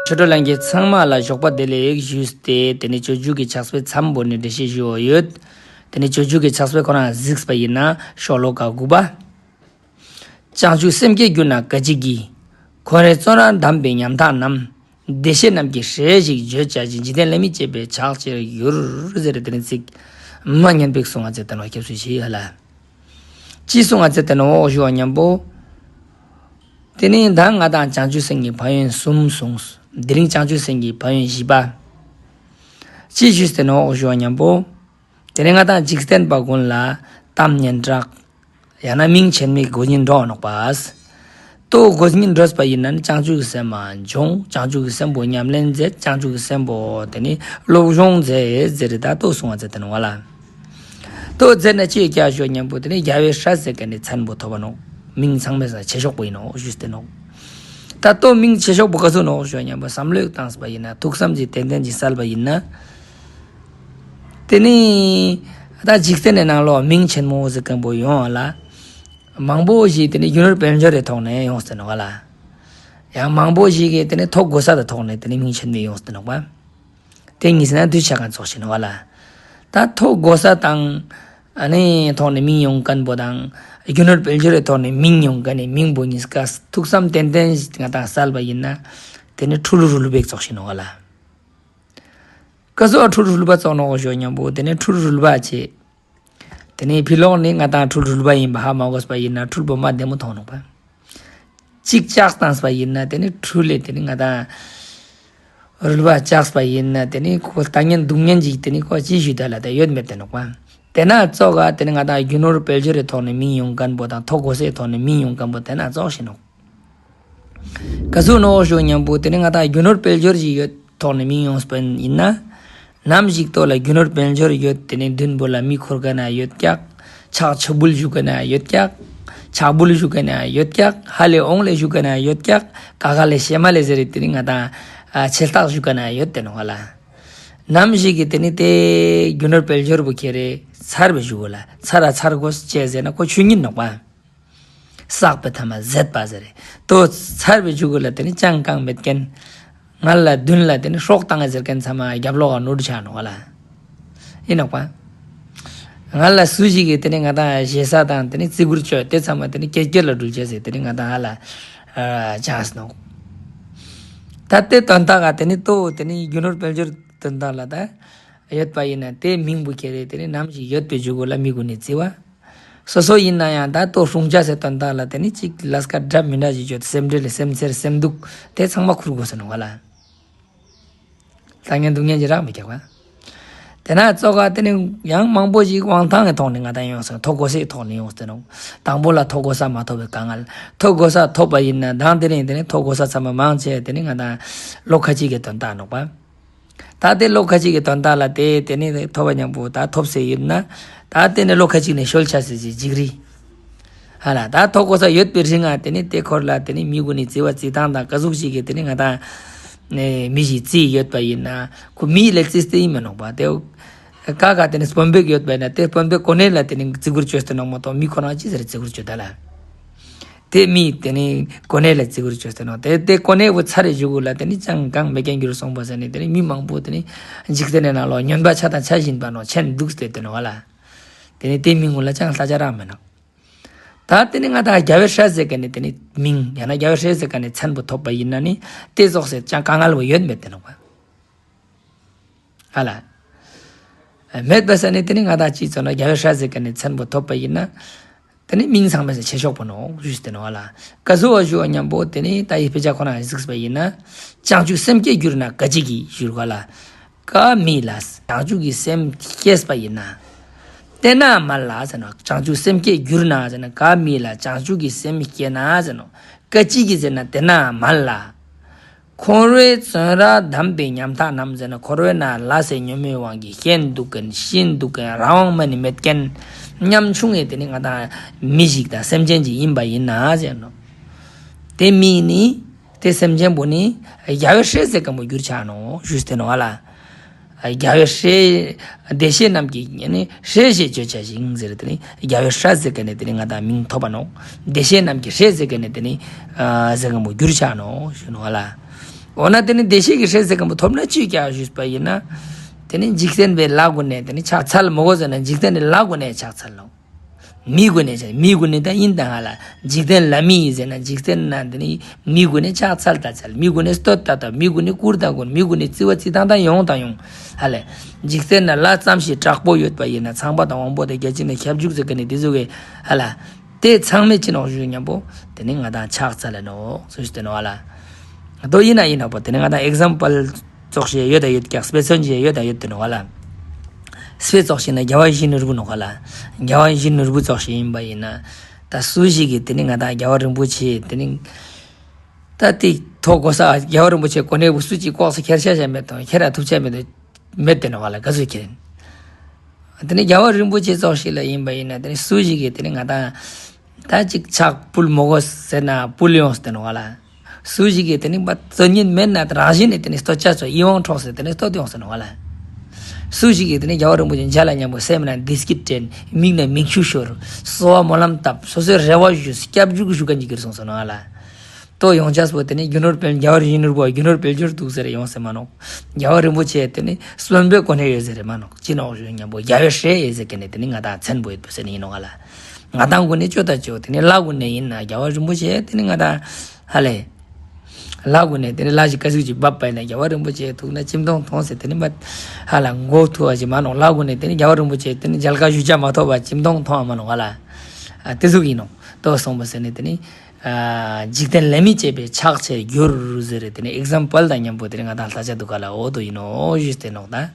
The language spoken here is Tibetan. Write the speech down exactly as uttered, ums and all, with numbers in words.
ཆོས་གྲོགས་ལྷན་རྒྱས་ཚང་མ་ལ་ཞོགས་པ་བདེ་ལེགས་ཞུས་ཏེ། དེ་ནས་སྤྱོད་འཇུག་གི་ཕྱག་དཔེ་མཚམས་བོར་ནས་འགྲེལ་བཤད་ཞུ་འོ་ཡོད། དེ་ནས་སྤྱོད་འཇུག་གི་ཕྱག་དཔེ་ཁོ་རང་གཟིགས་པ་ཡིན་ན་ཤོ་ལོ་ཀ་དགུ་པ། བྱང་ཆུབ་སེམས་བསྐྱེད་གྱུར་ན་ག་ཅི་གི། འཁོར་བའི་བཙོན་རར་བསྡམས་པའི་ཉམ་ཐག་རྣམས། བདེ་གཤེགས་རྣམས་ཀྱིས་ཧྲཱིཿ་ཞེས་བརྗོད་བྱ་ཞིང་། འཇིག་རྟེན་ལས་མི་བྱེད་པའི་ཕྱག་ཕྱིར་འགྱུར། ཟེར་དེ་ནས་ཚིག་མ་སྙན་པོ་གསུང་བ་མཛད་དེ་ནོ། སྐྱབས་སུ་མཆི་ཧ་ལ། ཅི་གསུང་བ་མཛད་དེ་ནོ་ཞུ་བ་མཉམ་པོ། དེ་ནས་ད་ང་དང་བྱང་ཆུབ་སེམས་ཀྱི་ཕན་ཡོན་གསུམ་གསུངས། དེ་རིང་བྱང་ཆུབ་སེམས་ཀྱི་ཕན་ཡོན་བཞི་པ། ཅི་ཞུས་ཏེ་ནོ་ཞུ་བ་མཉམ་པོ། དེ་ནས་ང་དང་འཇིག་རྟེན་པ་ཀུན་ལ་གཏམ་སྙན་གྲགས། ཡང་ན་མིང་ཆེན་མོའི་དགོས་ཉིན་འགྲོ་ནོག་པ། ལྟོ་དགོས་ཉིན་འགྲོས་པ་ཡིན་ན་ནི་བྱང་ཆུབ་ཀྱི་སེམས་མ་འབྱུང་། བྱང་ཆུབ་ཀྱི་སེམས་པོ་ཉམས་ལེན་མཛད། བྱང་ཆུབ་ཀྱི་སེམས་པོ་དེ་ནི་སློབ་སྦྱོང་མཛད་ཟེར་ད་ལྟོ་གསུང་བ་མཛད་དེ་ནོ་བ་ལ། ལྟོ་མཛད་ན་ཅི་ཡོད་ཀྱག་ཞུ་བ་མཉམ་པོ་དེ་ནི་རྒྱལ་བའི་སྲས་ཟེར་མཁན་ནི་མཚན་པོ་ཐོབ་པ་ནོག་མིང་ཚང་མའི་སང་ཆེ་ཤོས་པོ་ཡིན་ནོག་ཞུས་ཏེ་ནོག་ད་ལྟོ་མིང་ཆེ་ཤོས་པོ་ག་ཚོད་ནོག་ཞུ་བ་མཉམ་པོ་བསམ་བློ་བཏང་པ་ཡིན་ན། ཐུགས་བསམ་གྱི་ཏན་ཏན་གྱི་གསལ་བ་ཡིན་ན། དེ་ནི་ད་འཇིག་རྟེན་ནི་ནང་ལོགས་མིང་ཆེན་མོ་ཟེར་མཁན་པོ་ཡོང་བ་ལ། མང་པོ་ཞིག་དེ་ནི་རྒྱུ་ནོར་དཔལ་འབྱོར་རེ་ཐོག་ནས་ཡོང་སྟེ་ནོག་ལ། ཡང་མང་པོ་ཞིག་གིས་དེ་ནི་མཐོ་གོ་ས་དང་ཐོག་ནས་དེ་ནི་མིང་ཆེན་མོ་ཡོང་སྟེ་ནོག་པ། དེ་གཉིས་ཟེར་ན་དུས་ཆ་གང་ཙོགས་ཤིག་ནོག་ལ། ད་མཐོ་གོ་ས་དང་ཨ་ནི་ཐོག་ནས་མིང་ཡོང་མཁན་པོ་དང་རྒྱུ་ནོར་དཔལ་འབྱོར་རེ་ཐོག་ནས་མིང་ཡོང་མཁན་ནི་མིང་པོ་གཉིས་ཀ་ཐུགས་བསམ་ཏན་ཏན་ང་དང་གསལ་བ་ཡིན་ན། དེ་ནི་འཁྲུལ་རུལ་པའི་ཙོགས་ཤིག་ནོག་ལ། ཀ་སོ་འཁྲུལ་རུལ་པ་ཙོགས་ནོག་ཞུ་མཉམ་པོ་དེ་ནི་འཁྲུལ་རུལ་པ་བྱེད། དེ་ནས་ཕྱི་ལོགས་ནས་ང་དང་འཁྲུལ་རུལ་པ་ཡིན་པ་ཧ་མ་གོ་བ་ཡིན་ན་འཁྲུལ་པོ་མ་བདེ་མོ་མཐོང་ནོག་པ། གཅིག་བཅག་བཏང་པ་ཡིན་ན་དེ་ནི་འཁྲུལ་ལས་དེ་ནི་ང་དང་རུལ་པ་བཅག་པ་ཡིན་ན་དེ་ནི་ཁོ་ལྟ་ཉན་སྡུག་ཉན་ཅིག་དེ་ནི་ཁོ་ཅི་ཞུ་ད་ལ་དེ་ཡོད་མེད་དེ་ནོག་པ། དེ་ན་ཙོགས་ག་དེ་ནི་ང་དང་རྒྱུ་ནོར་དཔལ་འབྱོར་རེ་ཐོག་ནས་མིང་ཡོང་མཁན་པོ་དང་མཐོ་གོ་སའི་ཐོག་ནས་མིང་ཡོང་མཁན་པོ་དེ་ན་ཙོགས་ཤིག་ནོག་ཀ་སོ་ནོག་ཞུ་མཉམ་པོ་དེ་ནི་ང་དང་རྒྱུ་ནོར་དཔལ་འབྱོར་ཞིག་ཡོད་ཐོག་ནས་མིང་ཡོངས་པ་ཡིན་ན། ནམ་ཞིག་ལྟོ་ལ་རྒྱུ་ནོར་དཔལ་འབྱོར་ཡོད་དེ་ནི་མདུན་པོ་ལ་མི་འཁོར་ག་ན་ཡོད་ཀྱག་ཕྱག་ཕྱི་འབུལ་ཞུ་ག་ན་ཡོད་ཀྱག་ཕྱག་འབུལ་ཞུ་ག་ན་ཡོད་ཀྱག་ཧ་ལས་ཨོང་ལས་ཞུ་ག་ན་ཡོད་ཀྱག་ཀ་ཁ་ལས་ཤེ་མ་ལས་ཟེར་རེད་དེ་ནི་ང་དང་ཆེ་རྟགས་ཞུ་ག་ན་ཡོད་དེ་ནོག་ལ། ནམ་ཞིག་གི་དེ་ནི་དེ་རྒྱུ་ནོར་དཔལ་འབྱོར་བུ་ཁྱེར་རེ་ཚར་བའི་ཞུ་གོ་ལ། ཚར་ར་ཚར་གོ་ཅེས་ཟེར་ན་ཁོ་ཆོས་ཉིད་ནོག་པ། བསགས་པའི་ཐ་མ་ཟད་པ་ཟེར། ལྟོ་ཚར་བའི་མཇུག་ལ་དེ་ནི་ཅང་གང་མེད་མཁན། ང་ལ་མདུན་ལ་དེ་ནི་སྲོག་བཏང་ཟེར་མཁན་ཚང་མ་རྒྱབ་ལོག་ག་ནོར་ཆགས་ནོག་ལ། ཡིན་ནོག་པ། ང་ལ་སུ་ཞིག་གིས་དེ་ནི་ང་དང་ཞེ་ས་དང་དེ་ནི་བརྩི་བཀུར་བྱོས་དེ་ཚང་མ་དེ་ནི་ཀྱེ་ཀྱེ་ལ་འགྲུལ་བྱས་ཟེར་དེ་ནི་ང་དང་ཧ་ལ་ཆགས་ནོག་ད་དེ་དོན་དག་ག་དེ་ནི་ལྟོ་དེ་ནི་རྒྱུ་ནོར་དཔལ་འབྱོར་དོན་དག་ལ་ད་ཡོད་པ་ཡིན་ན་དེ་མིང་བུ་ཁྱེར་རེ་དེ་ནི་ནམ་ཞིག་ཡོད་པའི་མཇུག་ལ་མི་གུན་ནི་བརྩི་བ། སོ་སོ་ཡིན་ན་ཡང་ད་ལྟོ་སྲུང་བྱ་ཟེར་དོན་དག་ལ་དེ་ནི་གཅིག་ལས་ཀ་འདྲ་མི་འདྲ་ཞིག་བྱོས་ཏེ་སེམས་ཁྲལ་ལས་སེམས་འཚེར་སེམས་སྡུག་དེ་ཚང་མ་ཁུར་དགོས་ཟེར་ནོག་ལ། ལྟ་ཉན་སྡུག་ཉན་གྱི་རག་མི་རྒྱག་པ། དེ་ན་ཙོགས་ག་དེ་ནི་ཡང་མང་པོ་ཞིག་དབང་ཐང་གི་ཐོག་ནས་ང་དང་ཡོང་སོང་། ཐོ་གོ་སའི་ཐོག་ནས་ཡོང་སྟེ་ནོག་དང་པོ་ལ་ཐོ་གོ་ས་མ་ཐོབ་པའི་དཀའ་ངལ། ཐོ་གོ་ས་ཐོབ་པ་ཡིན་ན་དང་དེ་རིང་དེ་ནི་ཐོ་གོ་ས་ཚང་མ་མང་ཆེ་དེ་ནི་ང་དང་ལོ་ཁ་ཅིག་གི་དོན་དག་ནོག་པ། ད་དེ་ལོ་ཁ་ཅིག་གི་དོན་དག་ལ་དེ་དེ་ནི་ཐོབ་པ་མཉམ་པོ་ད་ཐོབ་སེ་ཡོད་ན། ད་དེ་ནི་ལོ་ཁ་ཅིག་ནས་ཤོལ་ཆ་སེ་ཅིག་འཇིག་རི། ཧ་ལ་ད་ཐོ་གོ་ས་ཡོད་པའི་རིང་ང་དེ་ནི་དེ་འཁོར་ལ་དེ་ནི་མི་གུན་ནི་བརྩི་བ་བརྩི་སྟངས་དང་ཀ་ཟུག་ཅིག་གི་དེ་ནི་ང་དང་ནས་མི་ཞིག་བརྩི་ཡོད་པ་ཡིན་ན་ཁོ་མི་ལ་བརྩི་སྟེ་ཡིན་མི་ནོག་པ། དེ་ཀ་ཀ་དེ་ནི་དཔོན་པོ་ཡོད་པ་ཡིན་ན་དེ་དཔོན་པོའི་གོ་གནས་ལ་དེ་ནི་བརྩི་བཀུར་བྱོས་ཏེ་ནོག་མ་གཏོགས་མི་ཁོ་རང་ཅི་ཟེར་བརྩི་བཀུར་བྱོས་ད་ལ། དེ་མི་དེ་ནི་གོ་གནས་ལ་བརྩི་བཀུར་བྱོས་ཏེ་ནོག་དེ་དེ་གོ་གནས་བུ་ཚར་རེ་བཞུགས་གུ་ལ་དེ་ནི་ཅང་གང་མེད་མཁན་འགྱུར་སོང་པ་ཟེར་ནས་དེ་ནི་མི་མང་པོ་དེ་ནི་འཇིག་རྟེན་ནི་ནང་ལོག་སྨྱོན་པ་ཆ་དང་ཆ་བཞིན་པ་ནོག་ཆེན་སྡུག་སྟེ་དེ་ནོག་ལ། དེ་ནི་དེ་མི་གུན་ལ་ཅང་ལྷ་ཆ་རག་མེད་ནོག་ད་དེ་ནི་ང་དང་རྒྱལ་བའི་སྲས་ཟེར་མཁན་ནི་དེ་ནི་མིང་ཡང་ན་རྒྱལ་བའི་སྲས་ཟེར་མཁན་ནི་མཚན་པོ་ཐོབ་པ་ཡིན་ན་ནི་དེ་ཙོགས་སེ་ཅང་དཀའ་ངལ་བོ་ཡོད་མེད་དེ་ནོག་པ། ཧ་ལ། མེད་པ་ས་ནི་དེ་ནི་ང་དང་ཅི་ཙོགས་ན་རྒྱལ་བའི་སྲས་ཟེར་མཁན་ནི་མཚན་པོ་ཐོབ་པ་ཡིན་ན། དེ་ནི་མིང་ཚང་མ་ཟེར་ཆེ་ཤོས་པོ་ནོག་ཞུས་ཏེ་ནོག་ལ། ཀ་ཟུག་བ་ཞུ་བ་མཉམ་པོ་དེ་ནི་ད་ཡི་དཔེ་ཆ་ཁོ་ན་གཟིགས་པ་ཡིན་ན། བྱང་ཆུབ་སེམས་བསྐྱེད་གྱུར་ན་ག་ཅི་གི་ཞུ་ག་ལ། ཀ་མི་ལ་བྱང་ཆུབ་ཀྱི་སེམས་བསྐྱེད་པ་ཡིན་ན། དེ་ན་མ་ལ་ཟེར་ནོག་བྱང་ཆུབ་སེམས་བསྐྱེད་གྱུར་ན་ཟེར་ན་ཀ་མི་ལ་བྱང་ཆུབ་ཀྱི་སེམས་བསྐྱེད་ན་ཟེར་ནོག་ག་ཅི་གི་ཟེར་ན་དེ་ན་མ་ལ། འཁོར་བའི་བཙོན་རར་བསྡམས་པའི་ཉམ་ཐག་རྣམས་ཟེར་ན་འཁོར་བའི་ནང་ལ་ཟེར་ཉོན་མོངས་དབང་གིས་ཤི་འདུག་མཁན་ཤི་འདུག་མཁན་རང་དབང་མ་ནི་མེད་མཁན། ཉམ་ཆུང་ངེ་དེ་ནི་ང་དང་མི་ཞིག་དང་སེམས་ཅན་ཅིག་ཡིན་པ་ཡིན་ན་ཟེར་ནོག་དེ་མི་ནི་དེ་སེམས་ཅན་པོ་ནི་རྒྱལ་བའི་སྲས་ཟེར་མཁན་པོ་གྱུར་ཆགས་ནོག་ཞུས་ཏེ་ནོག་ལ། རྒྱལ་བའི་སྲས། བདེ་གཤེགས་རྣམས་ཀྱི་ནི་སྲས་ཞེས་བརྗོད་བྱ་ཞིང་ཟེར་དེ་ནི་རྒྱལ་བའི་སྲས་ཟེར་མཁན་ནི་དེ་ནི་ང་དང་མིང་ཐོབ་པ་ནོག་བདེ་གཤེགས་རྣམས་ཀྱི་སྲས་ཟེར་མཁན་ནི་དེ་ནི་ཟེར་མཁན་པོ་གྱུར་ཆགས་ནོག་ཞུ་ནོག་ལ། འོ་ན་དེ་ནི་བདེ་གཤེགས་ཀྱི་སྲས་ཟེར་མཁན་པོ་ཐོབ་ན་ཅི་བྱ་ཞུས་པ་ཡིན་ན། དེ་ནི་འཇིག་རྟེན་པའི་ལྷ་སྒོ་ནས་དེ་ནི་ཕྱག་འཚལ་མི་དགོས་ཟེར་ན། འཇིག་རྟེན་ནི་ལྷ་སྒོ་ནས་ཕྱག་འཚལ་ལོ། མིའི་སྒོ་ནས་བྱ། མིའི་སྒོ་ནས་ད་ཡིན་དང་ཧ་ལ། འཇིག་རྟེན་ལྷ་མི་ཡིས་ཟེར་ན། འཇིག་རྟེན་ན་འདི་ནི་མིའི་སྒོ་ནས་ཕྱག་འཚལ་ད་འཚལ། མིའི་སྒོ་ནས་བསྟོད་ད་བསྟོད། མིའི་སྒོ་ནས་བརྩི་བ་བརྩི་དང་ད་ཡོང་དང་ཡོང་། ཧ་ལས། འཇིག་རྟེན་ན་ལྷ་ཙམ་ཞིག་དྲག་པོ་ཡོད་པ་ཡིན་ན། ཚངས་པ་དང་དབང་པོ་དང་བརྒྱ་བྱིན་དང་ཁྱབ་འཇུག་ཟེར་གི་ནི་དེ་ཚོ་གི་ཧ་ལ། དེ་ཚང་མས་ཅི་ནོག་ཞུ་མཉམ་པོ་དེ་ནི་ང་དང་ཕྱག་འཚལ་ལ་ནོག་སུ་ཞིག་དེ་ནོག་ཧ་ལ། དོ་ཡིན་ན་ཡིན་ནོག་པོ་དེ་ནི་ང་དང་ཨེག་ཛམ་པལ་ཙོགས་ཤིག་ཡོད་ད་ཡོད་ཀྱག་དཔེ་མཚོན་ཅིག་ཡོད་ད་ཡོད་དེ་ནོག་ཧ་ལ། དཔེ་ཙོགས་ཤིག་ན་རྒྱལ་བ་ཡིད་བཞིན་ནོར་བུ་ནོག་ཧ་ལ། རྒྱལ་བ་ཡིད་བཞིན་ནོར་བུ་ཙོགས་ཤིག་ཡིན་པ་ཡིན་ན། ད་སུ་ཞིག་གིས་དེ་ནི་ང་དང་རྒྱལ་བ་རིན་པོ་ཆེ་དེ་ནི། ད་དེ་ཐོག་གོ་ས་རྒྱལ་བ་རིན་པོ་ཆེ་གོ་གནས་བུ་སུ་གཅིག་ལྐོག་ས་ཁྱེར་ཤ་ཤ་མེད་དང་ཁྱེར་ར་ཐུབ་ཆ་མེད་དང་མེད་དེ་ནོག་ཧ་ལ། ག་ཚོད་ཁྱེར་ཡིན། དེ་ནི་རྒྱལ་བ་རིན་པོ་ཆེ་ཙོགས་ཤིག་ལ་ཡིན་པ་ཡིན་ན། དེ་ནི་སུ་ཞིག་གིས་དེ་ནི་ང་དང་ད་ཅིག་ཕྱག་ཕུལ་མི་དགོས་ཟེར་ན་ཕུལ་ཡོང་ཟེར་ནོག་ཧ་ལ། སུ་ཞིག་གིས་དེ་ནི་མ་བརྩོན་ཉེས་མེད་ན་རང་བཞིན་ནས་དེ་ནི་བསྟོད་ཆ་ཚོ་ཡིད་དབང་འཕྲོག་ཟེར་དེ་ནི་བསྟོད་ཡོང་ཟེར་ནོག་ཧ་ལ། སུ་ཞིག་གིས་དེ་ནི་རྒྱལ་བ་རིན་པོ་ཆེ་མཇལ་ལ་མཉམ་པོ་སེམས་ན་བདེ་སྐྱིད་དྲན། མིག་ན་མིག་ཆུ་ཤོར། གསོལ་བ་སྨོན་ལམ་བཏབ། སོ་སོའི་རེ་བ་ཞུ། སྐྱབས་འཇུག་ཞུ་ག་འཇིག་གིར་སོང་ཟེར་ནོག་ཧ་ལ། ཏོ་ཡོང་ཆས་པོ་དེ་ནི་རྒྱུ་ནོར་དཔལ། རྒྱལ་བ་ཡིད་བཞིན་ནོར་བུ་རྒྱུ་ནོར་དཔལ་འབྱོར་འདུག་ཟེར་ཡོང་ཟེར་མ་ནོག་རྒྱལ་བ་རིན་པོ་ཆེ་དེ་ནི་གསོན་པོའི་གོ་གནས་ཡོད་ཟེར་མ་ནོག་ཅི་ནོག་ཞུ་མཉམ་པོ་རྒྱལ་བའི་སྲས་ཡོད་ཟེར་གི་ནི་དེ་ནི་ང་དང་མཚན་པོ་ཡོད་པོ་ཟེར་ནི་ཡིན་ནོག་ཧ་ལ། ང་དང་གོ་ནས་ཅོ་ད་ཅོ་དེ་ནི་ལྷ་གོ་ནས་ཡིན་ན་རྒྱལ་བ་རིན་པོ་ཆེ་དེ་ནི་ང་དང་ཧ་ལས། ལྷ་གོ་ནས་དེ་ནི་ལྷ་ཞིག་ག་ཟུག་ཅིག་བབ་པ་ཡིན་ན་རྒྱལ་བ་རིན་པོ་ཆེ་ཐུག་ན་ཅིམ་ཐོང་ཐོང་ཟེར་དེ་ནི་མ་ཧ་ལ་མགོ་ཐུ་བ་ཞིག་མ་ནོག་ལྷ་གོ་ནས་དེ་ནི་རྒྱལ་བ་རིན་པོ་ཆེ་དེ་ནི་མཇལ་ཁ་ཞུ་ཆ་མ་ཐོབ་པ་ཅིམ་ཐོང་ཐོང་བ་མ་ནོག་ཧ་ལ། ཨ་དེ་ཟུག་ཡིན་ནོག་ཏོ་སོང་པ་ཟེར་ནས་དེ་ནི། ཨ་འཇིག་རྟེན་ལྷ་མིས་བྱས་པའི་ཕྱག་ཆེར་གྱུར་ཟེར་རེ་དེ་ནི་ཨེག་ཛམ་པལ་དང་མཉམ་པོ་དེ་ནི་ང་དང་ལྷ་ཆ་འདུག་ག་ལ། འོ་དོ་ཡིན་ནོག་ཞུས་ཏེ་ནོག་ད།